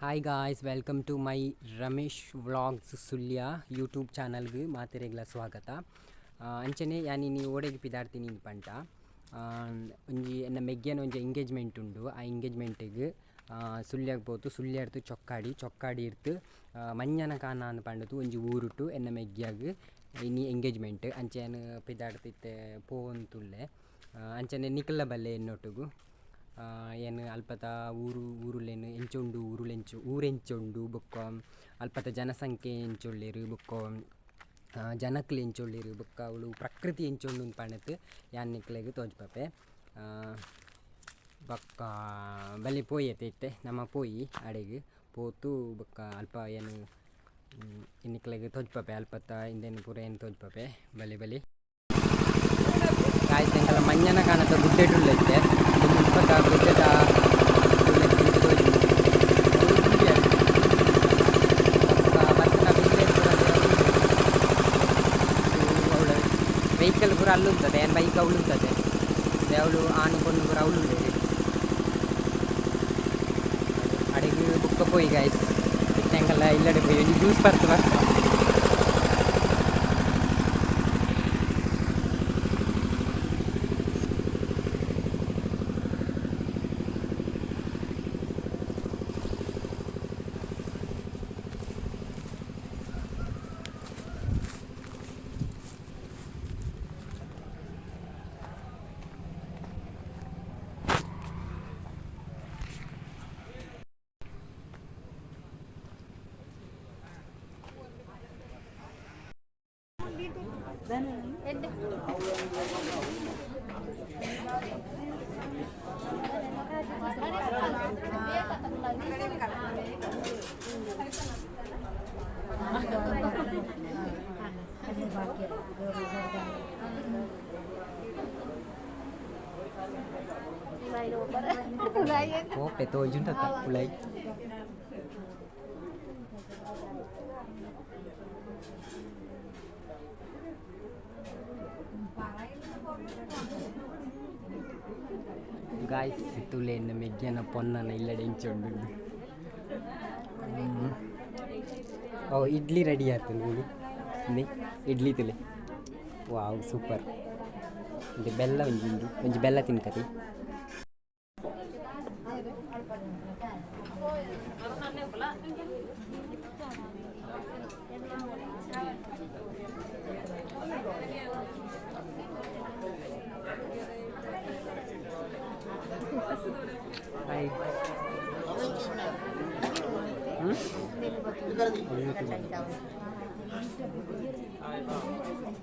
Hi guys, welcome to my Ramesh vlogs Sullia YouTube ಚಾನಲ್ಗೆ ಮಾತೆರೆಗ್ಲ ಸ್ವಾಗತ. ಅಂಚನೆ ಯಾನಿ ನೀವು ಓಡೆಗೆ ಪಿದಾಡ್ತೀನಿ ಪಂಟ ಒಂಜಿ ಎನ್ನ ಮೆಗ್ಯನ ಒಂಜಿ ಎಂಗೇಜ್ಮೆಂಟ್ ಉಂಡು. ಆ ಎಂಗೇಜ್ಮೆಂಟಿಗೆ ಸುಳ್ಯಾಗ ಪೋತು ಸುಳ್ಯ ಇರ್ತು ಚೊಕ್ಕಾಡಿ ಚೊಕ್ಕಾಡಿ ಇರ್ತು ಮಂಜನ ಕಾನ ಅಂದ್ ಪಂಡತು ಒಂಜಿ ಊರುಟು ಎನ್ನ ಮೆಗ್ಯಾಗ ಇನಿ ಎಂಗೇಜ್ಮೆಂಟ್. ಅಂಚೆನ ಪಿದಾಡ್ತಿತ್ತೆ ಪೋವಂತುಲ್ಲೆ. ಅಂಚನೆ ನಿಕಲ ಬಲ್ಲೆ ಎನ್ನೊಟ್ಟುಗು ಏನು ಅಲ್ಪತ ಊರು ಊರುಲೇನು ಎಂಚುಂಡು ಊರುಲೆಂಚು ಊರೆಂಚುಂಡು ಬೊಕ್ಕ ಅಲ್ಪತ ಜನಸಂಖ್ಯೆ ಎಂಚೊಳ್ಳಿರು ಬೊಕ್ಕ ಜನಕ್ಲು ಎಂಚೊಳ್ಳಿರು ಬೊಕ್ಕ ಅವಳು ಪ್ರಕೃತಿ ಎಂಚೊಂಡು ಪಂಡತ್ ಯಾನ್ ನಿಕ್ಲೆಗ್ ತೋಜ್ಪಪೆ. ಬೊಕ್ಕ ಬಲಿ ಪೋಯತೆ ಇತ್ತೆ ನಮ್ಮ ಪೋಯಿ ಅಡೆಗ್ ಪೋತು ಬೊಕ್ಕ ಅಲ್ಪ ಏನು ನಿಕ್ಲೆಗ್ ತೋಜ್ಪಪೆ ಅಲ್ಪತ ಇಂದೇನು ಪೂರ ಏನು ತೋಜ್ಪಪೆ. ಬಲಿ ಬಲಿ ಕಾಯ್ ಎಂಕಲ ಮಂಜನ ಕಾಣತ ಗುಡ್ಡೆಡುಳ್ಳ ಇತ್ತೆ ಮುಲ್ಪತ ಗುಡ್ಡೆದ ವೆಹಿಕಲ್ ಪೂರ ಅಲ್ಲುಂತದೆ ಏನು ಬೈಕ್ ಅವಳುಂತದೆ ಅವಳು ಆನು ಪೊಣ್ಣು ಪೂರ ಅವಳು ಅಡೆಗೆ ಬುಕ್ಕ ಪೋಯಿ ಗಾಯ್ಸ್ ಇಟ್ಟಂಗೆಲ್ಲ ಇಲ್ಲಡೆ ಪೋಯಿ ಒಂಜಿ ಜ್ಯೂಸ್ ಬರ್ತು ಬರ್ತ. ಕೋಪೆ ತೋಜುಂಟ ತಪ್ಪುಲೈ. ಗಾಯ್ಸ್ ತುಲೆಯನ್ನು ಮೆಗ್ಯನ ಪೊನ್ನನ ಇಲ್ಲಡೆ ಇಂಚೊಂಡು. ಓ ಇಡ್ಲಿ ರೆಡಿ ಆಯ್ತು ನೋಡಿ ಇಡ್ಲಿ ತುಲೆ. ವಾವ್ ಸೂಪರ್. ಇದು ಬೆಲ್ಲ ಒಂಜಿ ಉಂಡು ಒಂಜಿ ಬೆಲ್ಲ ತಿನ್ಕತಿ. ಹಾಯ್.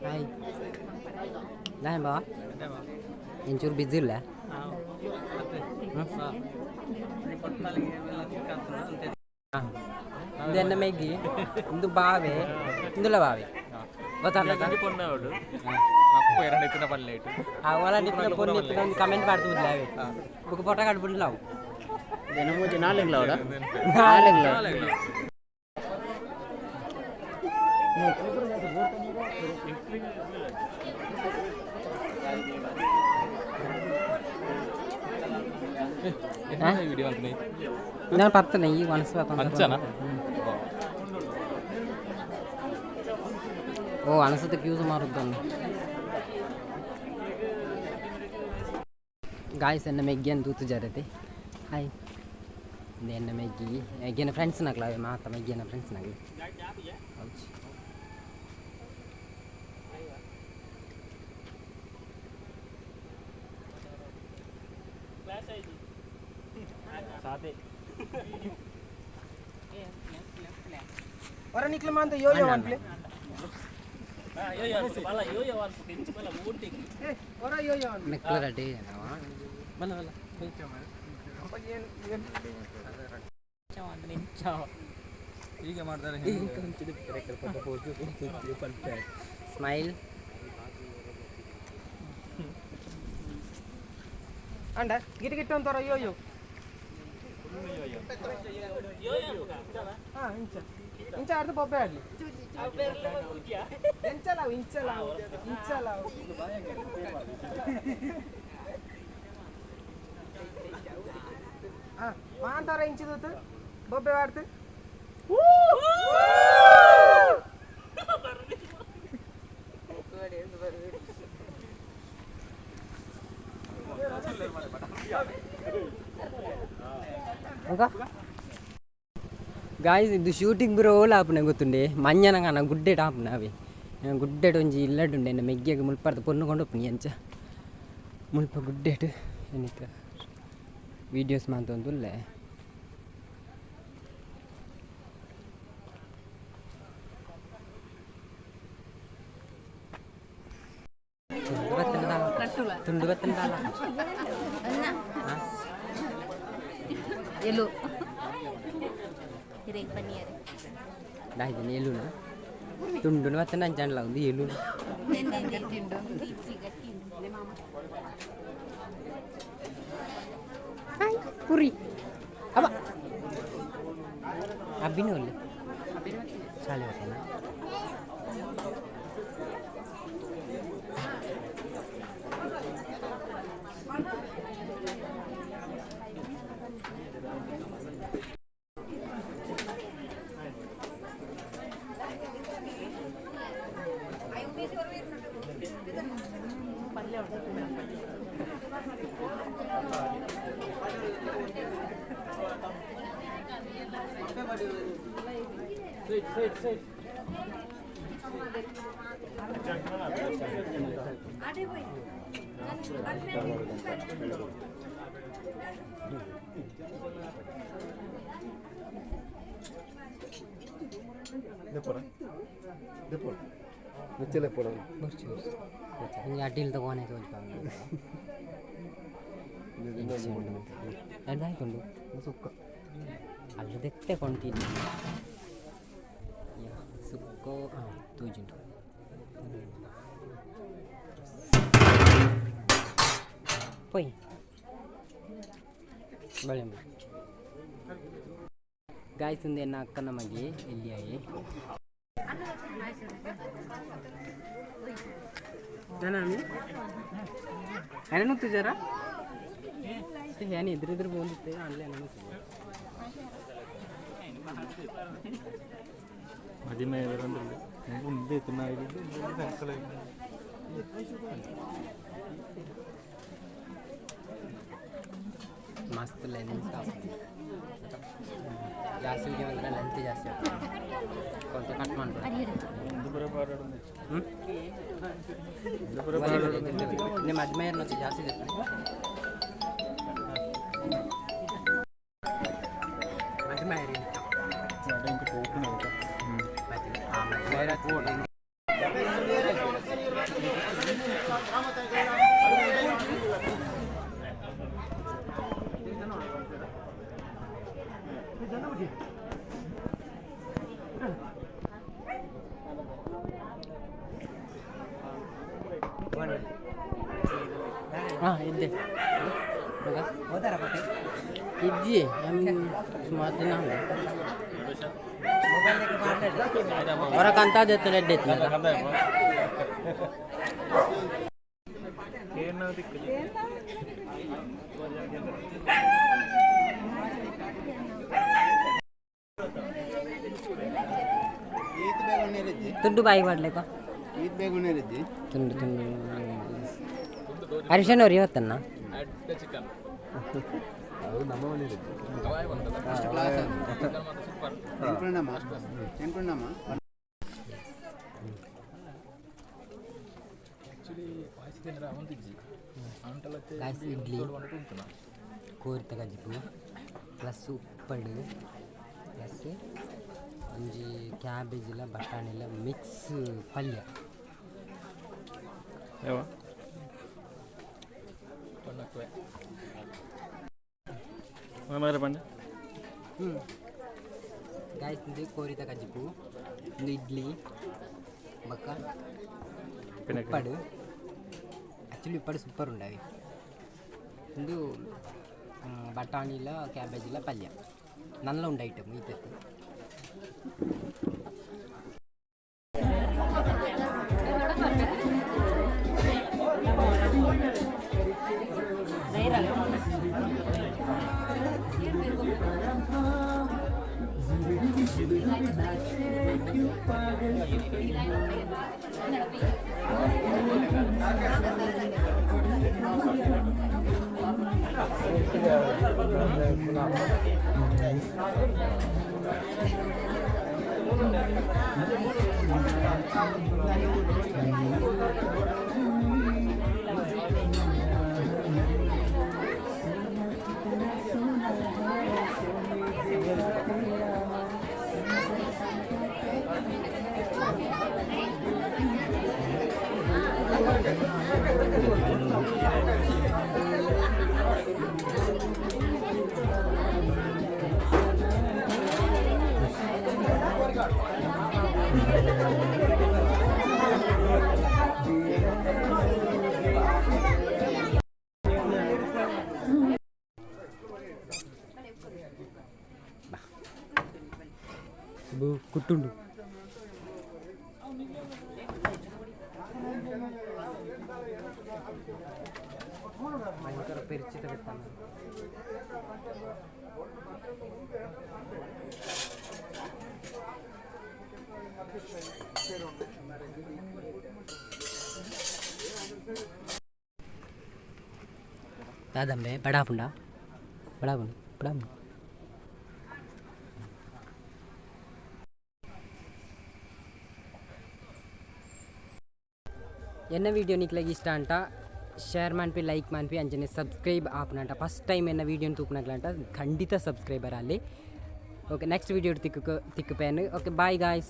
ಹಾಯ್ ದಾಯ್ ಬಾ ಒಂಚೂರು ಬಿಜಿ ಇಲ್ಲ. ಇದು ಎನ್ನ ಮೆಗ್ಗಿ ಇಂದು ಬಾವೆ ಇಂದುಲ ಬಾವೆ ಗೊತ್ತಲ್ಲ. ಒಂದು ಕಮೆಂಟ್ ಮಾಡ್ತಿದ್ಲ ಬುಕ್ ಫೋಟೋ ಕಟ್ಬಿಡ್ಲ ಅವು. ನಾನು ಪತ್ತನೆ ಈ ಮನಸ್ಸು. ಓ ಅನಸದಕ್ಕೆ ಯೂಸ್ ಮಾರುತ್ತನ್ನು. ಗಾಯ್ಸ್ ಎನ್ನ ಮೆಗ್ಗಿಯನ್ನು ತೂತು ಜರತೆ. ಹಾಯ್ ಎನ್ನ ಮೆಗ್ಗಿ ಮೆಗ್ಗಿನ ಫ್ರೆಂಡ್ಸ್ ನಗ್ಲ ಮಾತ ಮೆಗ್ಗಿನ ಫ್ರೆಂಡ್ಸ್ ನಗ್ಲಿ. ಹೊರ ನಿಕ್ಲ ಮಾಂತ ಯೋ ಯೋ ಅನ್ಪ್ಲೆ. ಹೊರ ಯೋ ಯೋ ಮೆಕ್ಲ ರೆಡಿ ಬಲ್ಲ ಬಲ್ಲ ಈಗ ಮಾಡ್ತಾರೆ. ಸ್ಮೈಲ್ ಅಂಡ ಗಿಟ್ ಗಿಟ್ ಅಂತಾರ ಯೋ ಯೋ. ಹಾ ಇಂಚ ಇಂಚ ಅರ್ಧ ಬೊಬ್ಬೆ ಆಡ್ಲಿ. ಎಂಚಲಾವು ಇಂಚಲಾವು ಇಂಚಲಾವು. ಹಾ ಮಾಂತಾರ ಇಂಚಿದತ್ತು. ಬೊಬ್ಬೆ ವಾಡ್ತು ಗಾಯ್ಸ್ ಇದು ಶೂಟಿಂಗ್ ಬರೋ ಓಲ ಆಪುನ ಗೊತ್ತುಂಡೆ ಮಂಜನಂಗ ಗುಡ್ಡೆಟ್ ಆಪುನ ಅವೆ ಗುಡ್ಡೆಟ್ ಒಂಜಿ ಇಲ್ಲಡುಂಡೆ ಎನ್ನ ಮೆಗ್ಗೆಗೆ ಮುಲ್ಪರ್ದು ಪೊನ್ನು ಕೊಂಡೊಪ್ಪುನಿ ಅಂಚ ಮುಲ್ಪ ಗುಡ್ಡೆಟ್ ಏನಿತ್ತ ವೀಡಿಯೋಸ್ ಮಾತೊಂದುಲ್ಲೆ ತುಂಡು ಬತ್ತನ ಎಲ್ಲು ದಾಯ್ತಾನೆ ಎಲ್ಲುನ ತುಂಡು ಮತ್ತೆ ನಂಚಂಡ್ಲ ಒಂದು ಎಲ್ಲು ಪುರಿ ಅವ ಅಬ್ಬಿನ ಒಲ್ಲೆ ಶಾಲೆ ಹೋಗ್ತಾನ ಅಡ್ಡಿಲ್ ತಗೋನೆ ತೋಜ್ ಸುಕ್ಕ ಅಲ್ಲಿ ದೆತ್ತೆ ಕೊಂತೀನಿ ಸುಕ್ಕೋ ತೋಜುಂಟು ಪೊಯ್ ಬಳೆ ಗಾಯ್ಸ್ ಎನ್ನ ಅಕ್ಕನ ಮಗೆ ಎಲ್ಲಿಯಾಗಿ ಏನೇನು ತುಜಾರ ಏನು ಎದುರು ಎದುರು ಬಂದಿತ್ತೆ ಅಲ್ಲೇ ಮದಿಮೆ ಮಸ್ತ್ ಲೆಂತ್ ಜಾಸ್ತಿ ವಿಡಿಯೋ ಅಂದ್ರೆ ಲೆಂತ್ ಜಾಸ್ತಿ ಆಗ್ತದೆ కొంత ಕಟ್ ಮಾಡ್ಬೇಡ ನಿಮ್ಮ ಮದ್ಮೇರ್ ಜಾಸ್ತಿ ಇದೆ ಮದ್ಮೇರ್ ಹಾಂ ಇದ್ದೆ ಇದ್ದಿ ಸುಮಾರು ದಿನ ಹೊರ ಕಂತಾದ ಎಡ್ಡೆ ತುಂಡು ಬಾಯಿ ಮಾಡ್ಲೇಕ ತುಂಡು ತುಂಡು ಹರಿಶನವ್ರು ಇವತ್ತನ್ನ ಇಡ್ಲಿ ಕೋರಿತ ಕಜಿಪು ಪ್ಲಸ್ ಉಪ್ಪಡು ಪ್ಲಸ್ ಒಂಜಿ ಕ್ಯಾಬೇಜಿಲ ಬಟಾಣಿಲ ಮಿಕ್ಸ್ ಪಲ್ಯ ಗಾಯ್ಸ್ ಇದು ಕೋರಿತ ಕಜಿಪು ಒಂದು ಇಡ್ಲಿ ಬಕ್ಕ ಉಪ್ಪಡು ಆ್ಯಕ್ಚುಲಿ ಉಪ್ಪಡು ಸೂಪರ್ ಉಂಡವಿ ಒಂದು ಬಟಾಣಿಲ ಕ್ಯಾಬೇಜಿಲ ಪಲ್ಯ ನಲ್ಲ ಉಂಡು ಐಟಮ್ ಈತಕ್ಕೆ ಕುಟ್ಟುಂಡು. ಭಯಂಕರ ಪರಿಚಿತ ಬಿಡ್ತಾನೆ. ದಾದಂಬೆ ಬಡಾಪುಂಡ ಬಡಾಪುಂಡು ಬಡಾಪುಂಡು. ಎನ್ನ ವೀಡಿಯೋ ನಿಕ್ಲೆಗ್ ಇಷ್ಟ ಅಂಟ ಶೇರ್ ಮನ್ಪಿ, ಲೈಕ್ ಮನ್ಪಿ, ಅಂಚನೆ ಸಬ್ಸ್ಕ್ರೈಬ್ ಆಪುನಂಟ. ಫಸ್ಟ್ ಟೈಮ್ ಎನ್ನ ವೀಡಿಯೋನ್ ತೂಪುನಕ್ಲಂಟ ಖಂಡಿತ ಸಬ್ಸ್ಕ್ರೈಬರ್ ಅಲ್ಲಿ. Okay, next video ತಿಕ್ಕು ತಿಕ್ಕುಪೇನು. Okay, bye guys.